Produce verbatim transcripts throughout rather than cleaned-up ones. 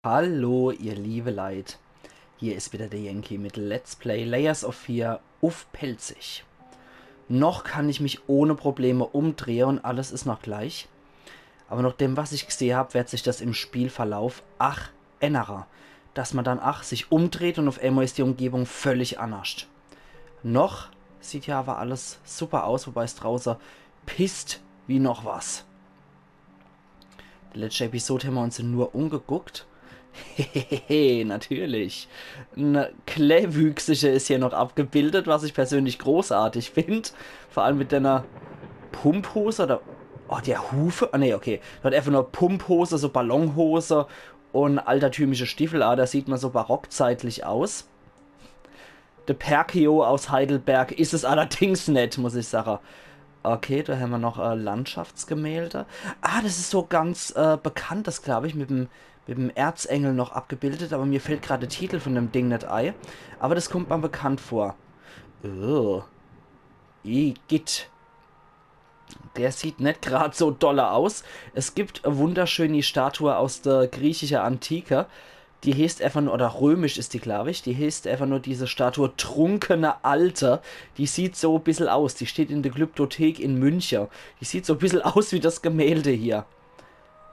Hallo, ihr liebe Leit. Hier is wieder der Yankee mit Let's Play Layers of Fear uff Pälzisch. Noch kann ich mich ohne Probleme umdrehe und alles is noch gleich. Aber nach dem, was ich gsehe hab, werd sich das im Spielverlauf ach ännere. Dass man dann ach sich umdreht und uff emol is die Umgebung völlig annerscht. Noch sieht hier aber alles super aus, wobei es drauße pisst wie noch was. Die letschte Episode hämmer uns nur umgeguckt. Hehehe, natürlich. En Klewüchsische is hier noch abgebildet, was ich persönlich großartig find. Vor allem mit einer Pumphose oder... Oh, der Hufe? Ah, nee, okay. Der hat einfach nur Pumphose, so Ballonhose und altertümliche Stiefel. Ah, das sieht mer so barockzeitlich aus. De Perkio aus Heidelberg is es allerdings net, muss ich sache. Okay, da hämmer noch äh, Landschaftsgemälde. Ah, das is so ganz äh, bekanntes, glaub ich, mit dem, mit dem Erzengel noch abgebildet, aber mir fällt grad de Titel von dem Ding net ei. Aber das kommt mer bekannt vor. Oh. Igitt. Der sieht net grad so dolle aus. Es gibt e wunderschöni Statue aus der griechischer Antike. Die heeßt einfach nur, oder römisch is die, glaub ich, die heeßt einfach nur diese Statue Trunkene Alte. Die sieht so bissel aus. Die steht in der Glyptothek in München. Die sieht so bissel aus wie das Gemälde hier.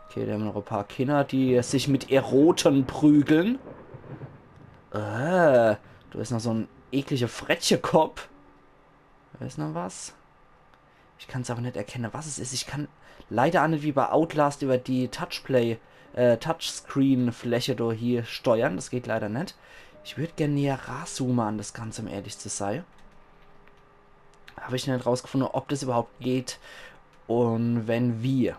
Okay, da hämmer noch e paar Kinder, die sich mit Eroten prügeln. Äh, da is noch so en eklicher Frettchekopp. Da is noch was. Ich kann's aber net erkenne, was es is. Ich kann leider ach net wie bei Outlast über die Touchplay, äh, Touchscreen-Fläche do hier steuern. Das geht leider net. Ich würd gern näher ranzoome an das Ganze, um ehrlich zu sei. Hab ich net rausgefunde, ob das überhaupt geht und wenn, wie.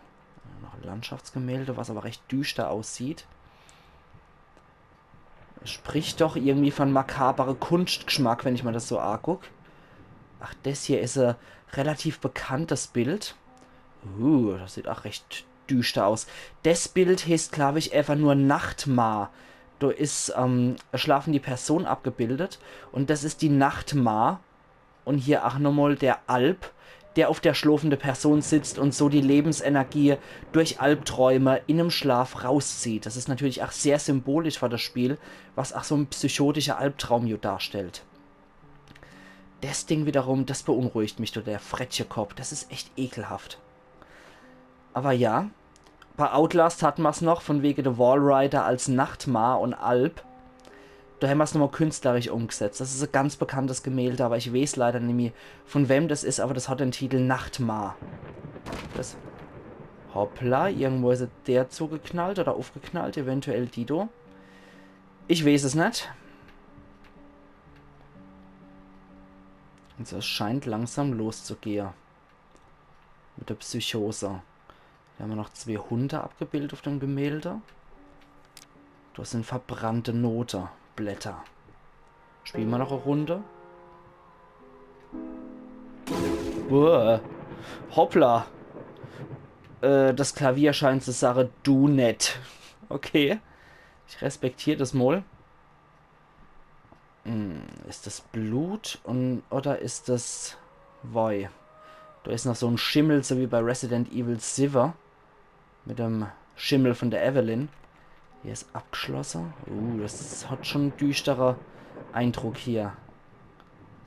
Noch e Landschaftsgemälde, was aber recht düster aussieht. Spricht doch irgendwie von makabere Kunschtgeschmack, wenn ich mer das so aguck. Ach, das hier is e relativ bekanntes Bild. Uh, das sieht ach recht düster aus. Das Bild heeßt, glaub ich, einfach nur Nachtmar. Do is ähm, e schlafendi Person abgebildet und das is die Nachtmar. Und hier ach nochmol der Alp, der auf der schlofende Person sitzt und so die Lebensenergie durch Albträume in em Schlaf rauszieht. Das is natürlich ach sehr symbolisch für das Spiel, was ach so en psychotischer Albtraum jo darstellt. Das Ding wiederum, das beunruhigt mich, do der Frettchekopp. Das is echt ekelhaft. Aber ja, bei Outlast hat mer's noch, von wege de Walrider als Nachtmar und Alp. Do hämmer's nochmol künstlerisch umgesetzt. Das is e ganz bekanntes Gemälde, aber ich weeß leider nimmi, von wem das is, aber das hat den Titel Nachtmar. Das... Hoppla, irgendwo is der zugeknallt oder uffgeknallt, eventuell die do. Ich weeß es net. Also es scheint langsam loszugehe. Mit der Psychose. Do hämmer noch zwee Hunde abgebildet auf dem Gemälde. Das sin verbrannte Noteblätter. Spiele mer noch e Runde. Uah. Hoppla. Äh, das Klavier scheint zu sage, du net. Okay. Ich respektier das mol. Hm, is das Blut und, oder is das Woi? Do is noch so en Schimmel, so wie bei Resident Evil siwwe. Mit dem Schimmel von der Evelyn. Hier is abgeschlosse. Uh, das hat schon en düstere Eindruck hier.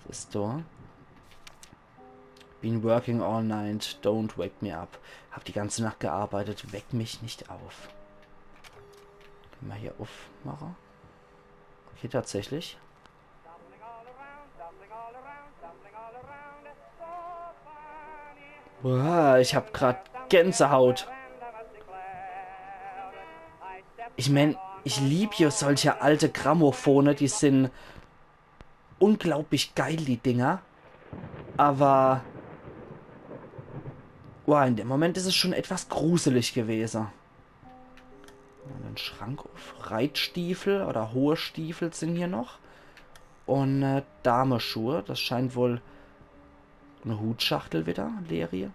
Was is do? Been working all night, don't wake me up. Hab die ganze Nacht gearbeitet, weck mich nicht auf. Könne mer hier uffmache? Okay, tatsächlich. Boah, ich hab grad Gänsehaut. Ich mein, ich lieb jo solche alte Grammophone, die sin unglaublich geil, die Dinger. Aber... Boah, in dem Moment is es schon etwas gruselig gewese. Den Schrank uff. Reitstiefel oder hohe Stiefel sin hier noch. Und äh, Dameschuhe. Das scheint wohl e Hutschachtel wieder, leere.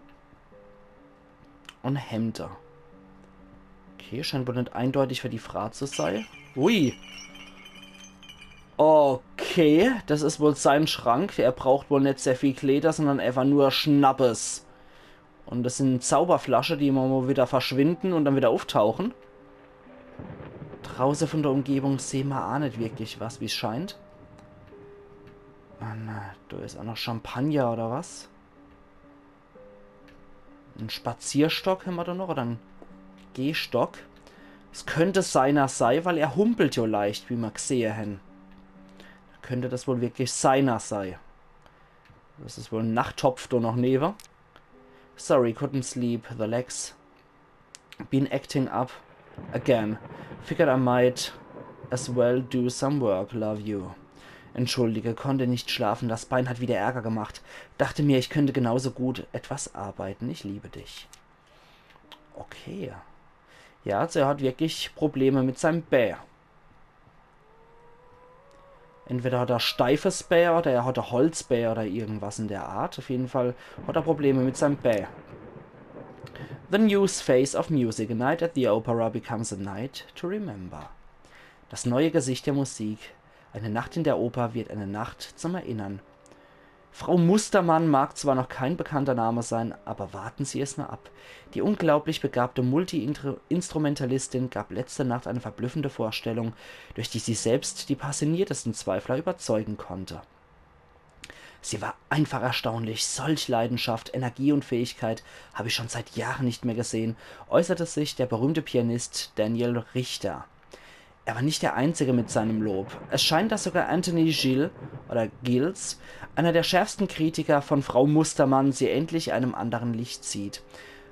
Und Hemde. Okay, scheint wohl net eindeutig für die Fraa zu sei. Ui. Okay, das is wohl sein Schrank. Er braucht wohl net sehr viel Kleder, sondern einfach nur Schnappes. Und das sin Zauberflasche, die immer mal wieder verschwinden und dann wieder uftauchen. Drauße von der Umgebung sehn ma aa net wirklich was, wie's scheint. Un, äh, do is aa noch Champagner oder was? En Spazierstock hämmer do noch, oder en Gehstock. Es könnt seiner sei, weil er humpelt jo leicht, wie ma gsehe hen. Könnt das wohl wirklich seiner sei. Das is wohl en Nachttopf do noch newe. Sorry, couldn't sleep. The legs been acting up again. Figured I might as well do some work. Love you. Entschuldige, konnte nicht schlafen. Das Bein hat wieder Ärger gemacht. Dachte mir, ich könnte genauso gut etwas arbeiten. Ich liebe dich. Okay. Ja, also er hat wirklich Probleme mit seinem Bä. Entweder hat er steifes Bä oder er hat e Holzbä oder irgendwas in der Art. Auf jeden Fall hat er Probleme mit seinem Bä. The news phase of music. A night at the opera becomes a night to remember. Das neue Gesicht der Musik. Eine Nacht in der Oper wird eine Nacht zum Erinnern. Frau Mustermann mag zwar noch kein bekannter Name sein, aber warten Sie es nur ab. Die unglaublich begabte Multi-Instrumentalistin gab letzte Nacht eine verblüffende Vorstellung, durch die sie selbst die passioniertesten Zweifler überzeugen konnte. Sie war einfach erstaunlich. Solch Leidenschaft, Energie und Fähigkeit habe ich schon seit Jahren nicht mehr gesehen, äußerte sich der berühmte Pianist Daniel Richter. Er war nicht der Einzige mit seinem Lob. Es scheint, dass sogar Anthony Gill oder Gills, einer der schärfsten Kritiker von Frau Mustermann, sie endlich in einem anderen Licht sieht.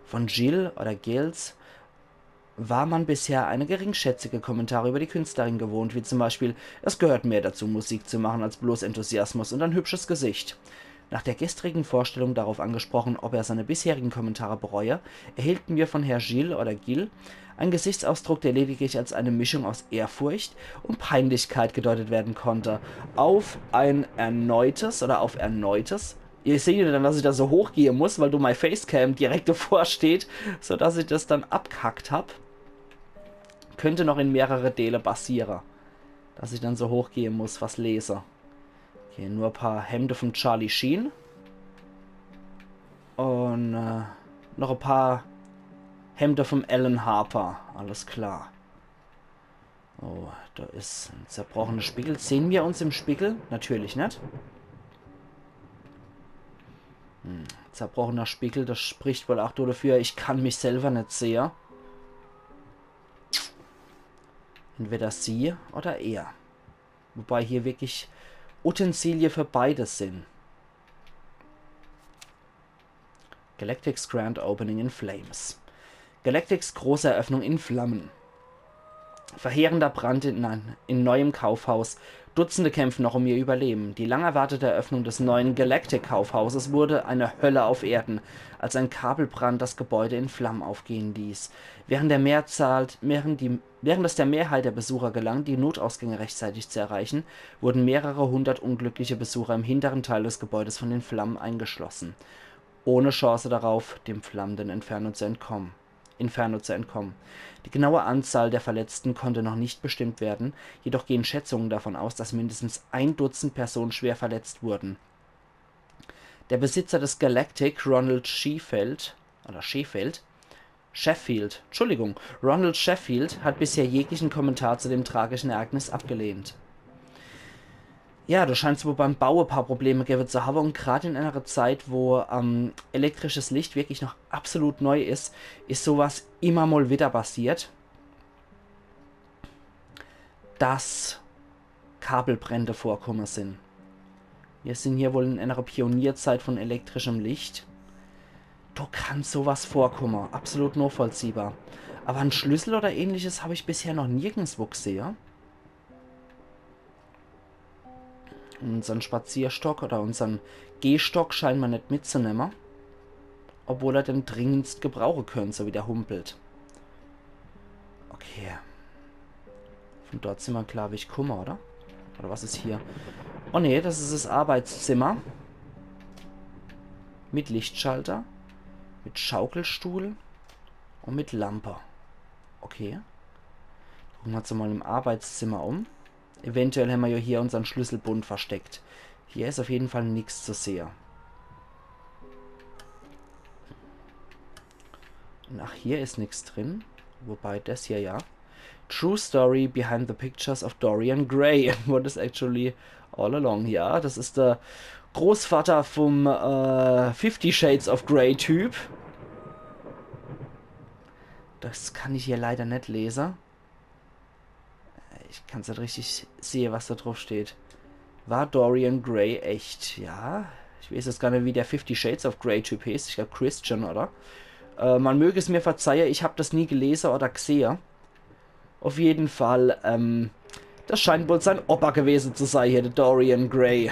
Von Gill oder Gills war man bisher eine geringschätzige Kommentare über die Künstlerin gewohnt, wie zum Beispiel: „Es gehört mehr dazu, Musik zu machen, als bloß Enthusiasmus und ein hübsches Gesicht.“ Nach der gestrigen Vorstellung darauf angesprochen, ob er seine bisherigen Kommentare bereue, erhielten wir von Herr Gilles oder Gill einen Gesichtsausdruck, der lediglich als eine Mischung aus Ehrfurcht und Peinlichkeit gedeutet werden konnte. Auf ein erneutes oder auf erneutes. Ihr seht ja dann, dass ich da so hochgehe muss, weil do mei Facecam direkt davor steht, sodass ich das dann abgehackt hab. Könnte noch in mehrere Teile passiere, dass ich dann so hochgehe muss, was lese. Okay, nur e paar Hemde vom Charlie Sheen. Und äh, noch e paar Hemde vom Alan Harper. Alles klar. Oh, da is en zerbrochener Spiegel. Sehn wir uns im Spiegel? Natürlich net. Hm, zerbrochener Spiegel, das spricht wohl auch dafür, ich kann mich selber net sehe. Entweder sie oder er. Wobei hier wirklich Utensilie für beides sind. Galactic's Grand Opening in Flames. Galactics große Eröffnung in Flammen. Verheerender Brand in, in neuem Kaufhaus. Dutzende kämpfen noch um ihr Überleben. Die lang erwartete Eröffnung des neuen Galactic-Kaufhauses wurde eine Hölle auf Erden, als ein Kabelbrand das Gebäude in Flammen aufgehen ließ. Während der Mehrzahl, während die Während es der Mehrheit der Besucher gelang, die Notausgänge rechtzeitig zu erreichen, wurden mehrere hundert unglückliche Besucher im hinteren Teil des Gebäudes von den Flammen eingeschlossen, ohne Chance darauf, dem flammenden Inferno zu entkommen. Inferno zu entkommen. Die genaue Anzahl der Verletzten konnte noch nicht bestimmt werden, jedoch gehen Schätzungen davon aus, dass mindestens ein Dutzend Personen schwer verletzt wurden. Der Besitzer des Galactic, Ronald Sheffield, oder Sheffield, Sheffield, Entschuldigung, Ronald Sheffield hat bisher jeglichen Kommentar zu dem tragischen Ereignis abgelehnt. Ja, do scheint's wohl beim Baue e paar Probleme gewwe zu hawwe und grad in einer Zeit, wo ähm, elektrisches Licht wirklich noch absolut neu is, is sowas immer mal wieder passiert, dass Kabelbrände vorkomme sind. Wir sind hier wohl in einer Pionierzeit von elektrischem Licht. Do kann sowas vorkomme. Absolut nachvollziehbar. Aber en Schlüssel oder ähnliches hab ich bisher noch nirgendswo gsehe. Unsern Spazierstock oder unsern Gehstock scheint ma net mitzunemme. Obwohl er den dringendst gebrauche könnt, so wie der humpelt. Okay. Von dort sind wir, glaub ich, kumme, oder? Oder was ist hier? Oh nee, das ist das Arbeitszimmer. Mit Lichtschalter. Mit Schaukelstuhl. Und mit Lampe. Okay. Gucken wir uns mal im Arbeitszimmer um. Eventuell haben wir ja hier unseren Schlüsselbund versteckt. Hier ist auf jeden Fall nichts zu sehen. Und ach, hier ist nichts drin. Wobei das hier ja. True story behind the pictures of Dorian Gray. What is actually all along? Ja, das is der Großvater vom äh, Fifty Shades of Grey Typ. Das kann ich hier leider net lese. Ich kann's net richtig sehe, was da drauf steht. War Dorian Gray echt? Ja. Ich weiß jetzt gar net, wie der Fifty Shades of Grey Typ heißt. Ich glaub Christian, oder? Äh, man möge es mir verzeihe, ich hab das nie gelese oder gsehe. Auf jeden Fall, ähm, das scheint wohl sein Opa gewesen zu sein hier, der Dorian Gray.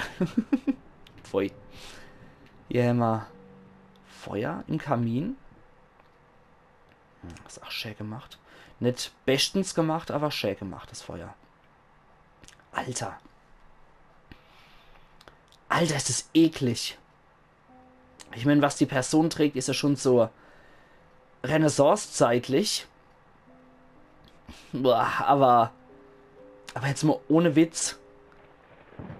Pfui. Hier hämmer Feuer im Kamin. Hm, is ach schä gemacht. Net beschtens gemacht, aber schä gemacht, das Feuer. Alter. Alter, is das eklig. Ich mein, was die Person trägt, is ja schon so Renaissance-zeitlich. Boah, aber, aber jetzt mal ohne Witz.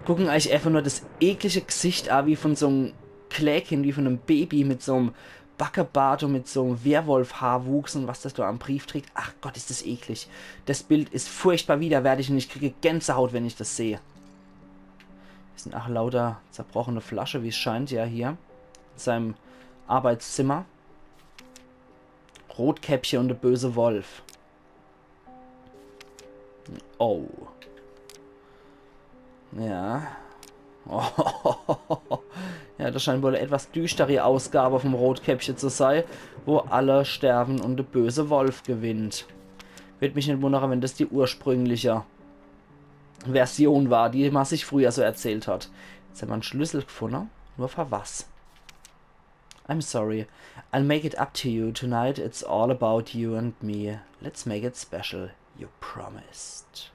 Gucken eich einfach nur das eklige Gsicht a, wie von so'm Klääkind, wie von em Baby mit so'm Backebart und mit so'm Werwolf-Haarwuchs und was das do am Brief trägt. Ach Gott, is das eklig. Das Bild is furchtbar widerwärtig und ich kriege Gänsehaut, wenn ich das sehe. Es sind ach lauter zerbrochene Flasche, wie's scheint, ja, hier. In seinem Arbeitszimmer. Rotkäppche und der böse Wolf. Oh. Ja. Ja, das scheint wohl e etwas düstere Ausgabe vom Rotkäppche zu sei, wo alle sterben und der böse Wolf gewinnt. Würd mich net wundere, wenn das die ursprüngliche Version war, die man sich früher so erzählt hat. Jetzt hämmer en Schlüssel gfunne. Nur für was? I'm sorry. I'll make it up to you. Tonight it's all about you and me. Let's make it special. You promised.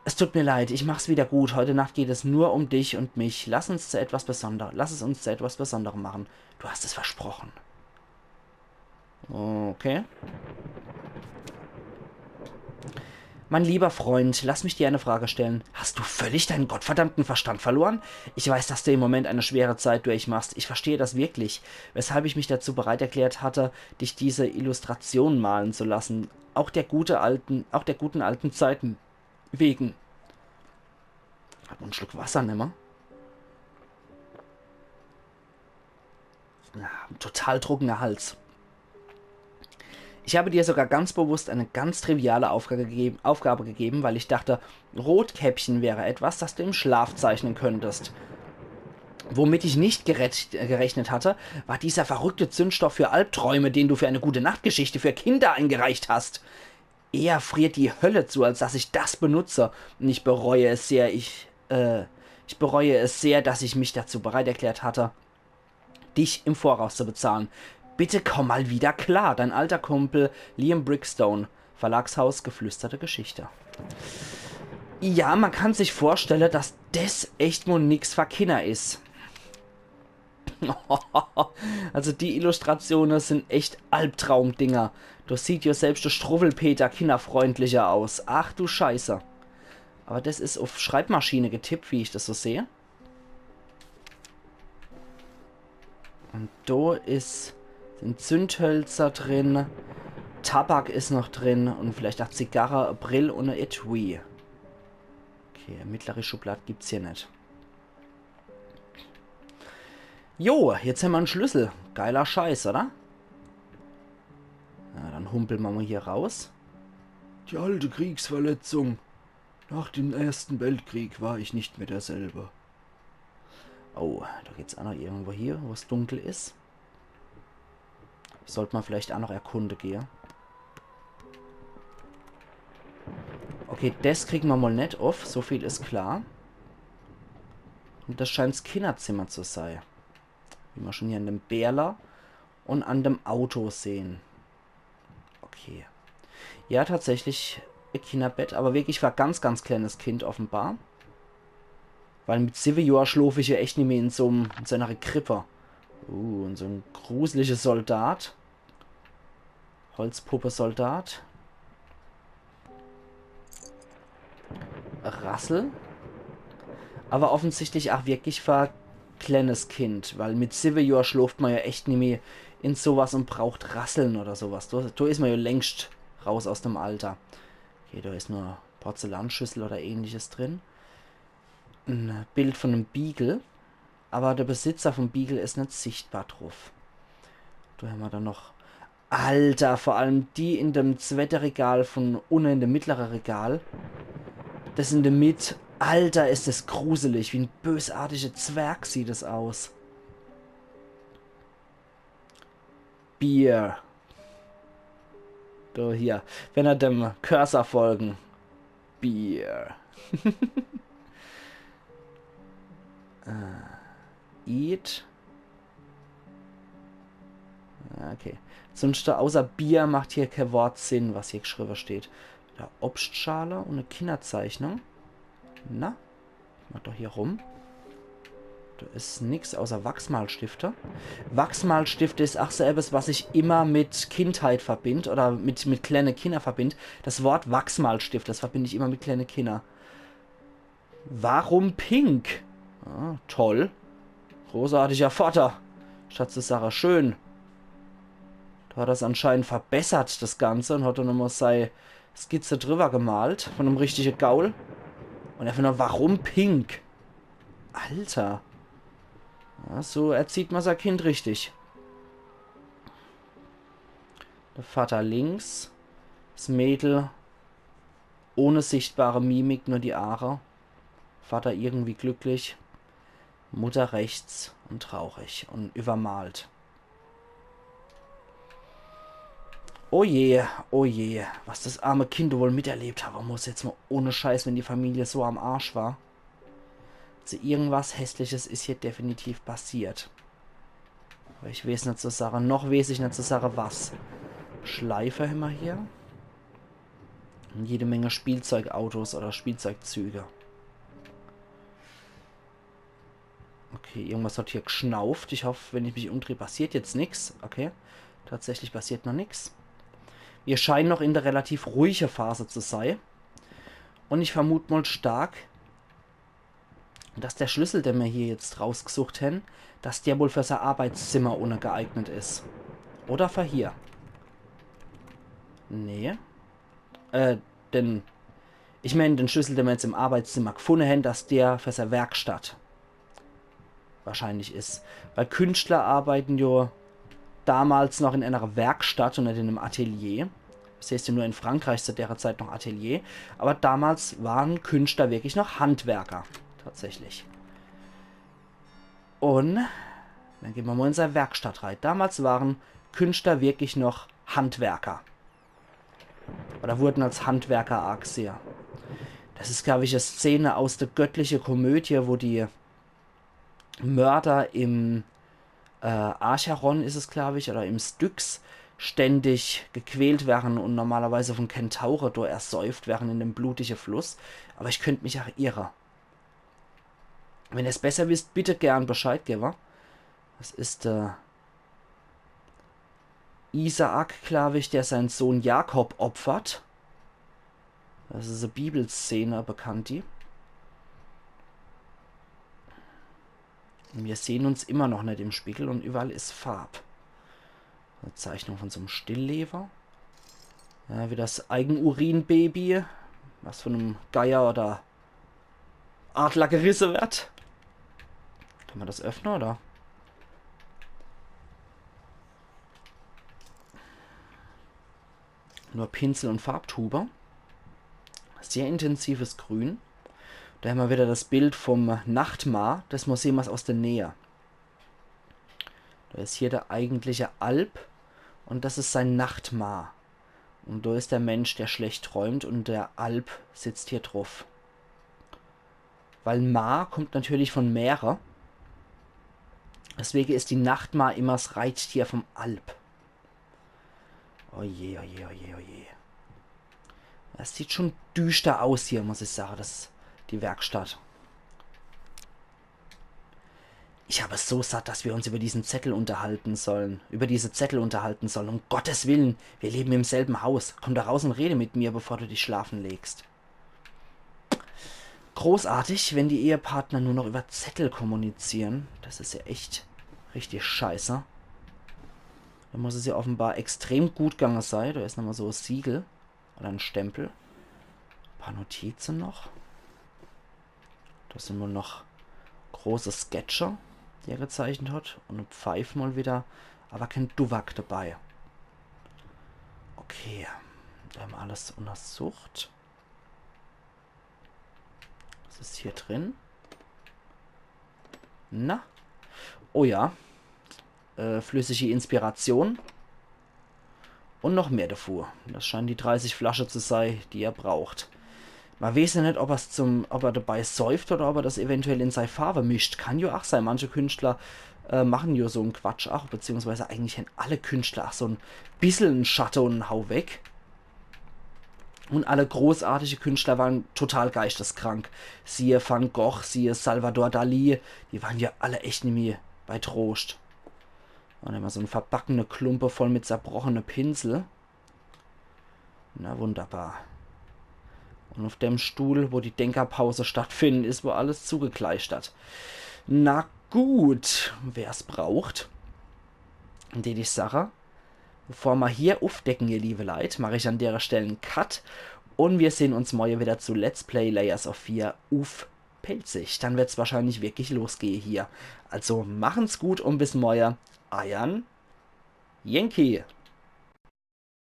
Es tut mir leid, ich mach's wieder gut. Heute Nacht geht es nur um dich und mich. Lass uns zu etwas Besonder-, lass es uns zu etwas Besonderem machen. Du hast es versprochen. Okay. Mein lieber Freund, lass mich dir eine Frage stellen. Hast du völlig deinen gottverdammten Verstand verloren? Ich weiß, dass du im Moment eine schwere Zeit durchmachst. Ich verstehe das wirklich, weshalb ich mich dazu bereit erklärt hatte, dich diese Illustration malen zu lassen. Auch der gute alten, auch der guten alten Zeiten wegen. Hat man en Schluck Wasser nimmer? Ja, total trockener Hals. Ich habe dir sogar ganz bewusst eine ganz triviale Aufgabe gegeben, Aufgabe gegeben, weil ich dachte, Rotkäppchen wäre etwas, das du im Schlaf zeichnen könntest. Womit ich nicht gerech-, gerechnet hatte, war dieser verrückte Zündstoff für Albträume, den du für eine Gute-Nacht-Geschichte für Kinder eingereicht hast. Eher friert die Hölle zu, als dass ich das benutze. Und ich bereue es sehr, ich, äh, ich bereue es sehr, dass ich mich dazu bereit erklärt hatte, dich im Voraus zu bezahlen. Bitte komm mal wieder klar, dein alter Kumpel Liam Brickstone. Verlagshaus Geflüsterte Geschichte. Ja, man kann sich vorstelle, dass des echt mo nix für Kinner is. Also die Illustratione sind echt Albtraumdinger. Do sieht jo selbst der Struwwelpeter kinnerfreundlicher aus. Ach du Scheiße. Aber des is uff Schreibmaschine getippt, wie ich des so sehe. Und do is, sind Zündhölzer drin, Tabak is noch drin und vielleicht ach Zigarre, e Brill und e Etui. Okay, e mittlere Schublad gibt's hier net. Jo, jetzt hämmer en Schlüssel. Geiler Scheiß, oder? Na, dann humpeln mer mo hier raus. Die alte Kriegsverletzung. Nach dem Ersten Weltkrieg war ich nicht mehr derselbe. Oh, do geht's ach noch irgendwo hier, wo's dunkel is. Sollt mer vielleicht ach noch erkunde gehe. Okay, des kriegen mer mol net uff, so viel is klar. Und des scheint's Kinnerzimmer zu sei. Wie mer schon hier an dem Bärler und an dem Auto sehen. Okay. Ja, tatsächlich e Kinnerbett, aber wirklich für e ganz, ganz kleines Kind offenbar. Weil mit siwwe Johr schlof ich jo echt nimmi in so'm, in so einer Krippe. Uh, und so en gruseliger Soldat. Holzpuppe-Soldat. Rassel. Aber offensichtlich ach wirklich für e kleines Kind, weil mit siwwe Johr schloft mer jo echt nimmi in sowas und braucht Rasseln oder sowas. Do, do is mer jo längst raus aus dem Alter. Okay, do is nur Porzellanschüssel oder ähnliches drin. E Bild von em Beagle. Aber der Besitzer vom Beagle is net sichtbar druff. Do hämmer dann noch. Alter, vor allem die in dem zwette Regal von unne in dem mittlere Regal. Das in der Mitt. Alter, is das gruselig. Wie en bösartiger Zwerg sieht es aus. Beer. Do hier. Wenn er dem Cursor folgen. Beer. Äh, eat. Ah, okay. Sunscht außer Bier macht hier kee Wort Sinn, was hier geschriwwe steht. Do Obstschale un e Kinderzeichnung. Na? Mach doch hier rum. Do is nix außer Wachsmalstifte. Wachsmalstifte is ach so etwas, was ich immer mit Kindheit verbind oder mit, mit kleine Kinder verbind. Das Wort Wachsmalstift, das verbind ich immer mit kleine Kinder. Warum pink? Ah, toll. Großartiger Vater. Statt zu sage, schön. Do hat er's anscheinend verbessert, das Ganze, un hat dann nochmal sei Skizze driwwer gemalt von em richtige Gaul. Un einfach nur, warum pink? Alter. Ja, so erzieht ma sei Kind richtig. Der Vater links. Das Mädel ohne sichtbare Mimik, nur die Aare. Vater irgendwie glücklich. Mutter rechts un traurig un übermalt. Oh je, oh je, was das arme Kind wohl miterlebt haben muss, jetzt mal ohne Scheiß, wenn die Familie so am Arsch war. Also irgendwas Hässliches is hier definitiv passiert. Aber ich weeß net zu sage, noch weeß ich net zu sage, was. Schleife hämmer hier. Un jede Menge Spielzeugautos oder Spielzeugzüge. Okay, irgendwas hat hier geschnauft. Ich hoff, wenn ich mich umdreh, passiert jetzt nix. Okay, tatsächlich passiert noch nix. Wir scheinen noch in der relativ ruhige Phase zu sei. Un ich vermut mal stark, dass der Schlüssel, den mir hier jetzt rausgesucht hän, dass der wohl für sei Arbeitszimmer unne geeignet is. Oder für hier. Nee. Äh, den, ich mein, den Schlüssel, den mir jetzt im Arbeitszimmer gefunne hän, dass der für sei Werkstatt wahrscheinlich is. Weil Künstler arbeiten jo damals noch in einer Werkstatt un net in einem Atelier. Das heißt ja nur in Frankreich zu der Zeit noch Atelier. Aber damals waren Künstler wirklich noch Handwerker. Tatsächlich. Un dann gehn mir mal in sei Werkstatt rei. Damals waren Künstler wirklich noch Handwerker. Oder wurden als Handwerker agesehe. Das is, glaub ich, e Szene aus der Göttliche Komödie, wo die Mörder im äh, Acheron is es, glaub ich, oder im Styx ständig gequält werren un normalerweise von Kentaure do ersäuft werren in dem blutige Fluss. Aber ich könnt mich ach irre. Wenn ihr's besser wisst, bitte gern Bescheid gewwe. Das is der Isaak, glaub ich, der sein Sohn Jakob opfert. Das is e Bibelszene, bekannt die. Un wir sehen uns immer noch net im Spiegel un überall is Farb. E Zeichnung von so'm Stillleber. Ja, wie das Eigenurinbaby, was von em Geier oder Adler gerisse wird. Kann man das öffnen, oder? Nur Pinsel un Farbtube. Sehr intensives Grün. Do hämmer wieder das Bild vom Nachtmar. Das Museum is aus der Nähe. Do is hier der eigentliche Alp un das is sein Nachtmar. Un do is der Mensch, der schlecht träumt, un der Alp sitzt hier druff. Weil Mar kommt natürlich von Meere. Deswege is die Nachtmar immer das Reittier vom Alp. Oje, oje, oje, oje. Das sieht schon düster aus hier, muss ich sagen, das, die Werkstatt. Ich habe es so satt, dass wir uns über diesen Zettel unterhalten sollen. Über diese Zettel unterhalten sollen. Um Gottes Willen, wir leben im selben Haus. Komm da raus und rede mit mir, bevor du dich schlafen legst. Großartig, wenn die Ehepartner nur noch über Zettel kommunizieren. Das is ja echt richtig scheiße. Da muss es ja offenbar extrem gut gange sei. Da is nochmal so e Siegel. Oder en Stempel. Paar Notize noch. Das sin wohl noch große Sketche, die er gezeichnet hat. Un e Pfeif mal wieder. Aber kein Duwak dabei. Okay. Da haben wir alles untersucht. Was is hier drin? Na? Oh ja. Äh, flüssige Inspiration. Un noch mehr davor. Das scheinen die dreißig Flasche zu sei, die er braucht. Man weeß ja net, ob er's zum, ob er dabei säuft oder ob er das eventuell in sei Farbe mischt. Kann jo ach sei. Manche Künstler äh, machen jo so en Quatsch ach, beziehungsweise eigentlich hän alle Künstler ach so en bissel en Schatte un en Hau weg. Un alle großartige Künstler waren total geisteskrank. Siehe Van Gogh, siehe Salvador Dali, die waren ja alle echt nimmi bei Trooscht. Un immer so en verbackene Klumpe voll mit zerbrochene Pinsel. Na wunderbar. Un auf dem Stuhl, wo die Denkerpause stattfinden, is wohl alles zugekleistert. Na gut, wer's braucht, dät ich sache, bevor ma hier ufdecken, ihr liebe Leit, mach ich an dere Stell en Cut un wir sehn uns morje wieder zu Let's Play Layers of Fear uff Pälzisch. Dann wird's wahrscheinlich wirklich losgehe hier. Also machen's gut un bis morje. Eiern Yankee.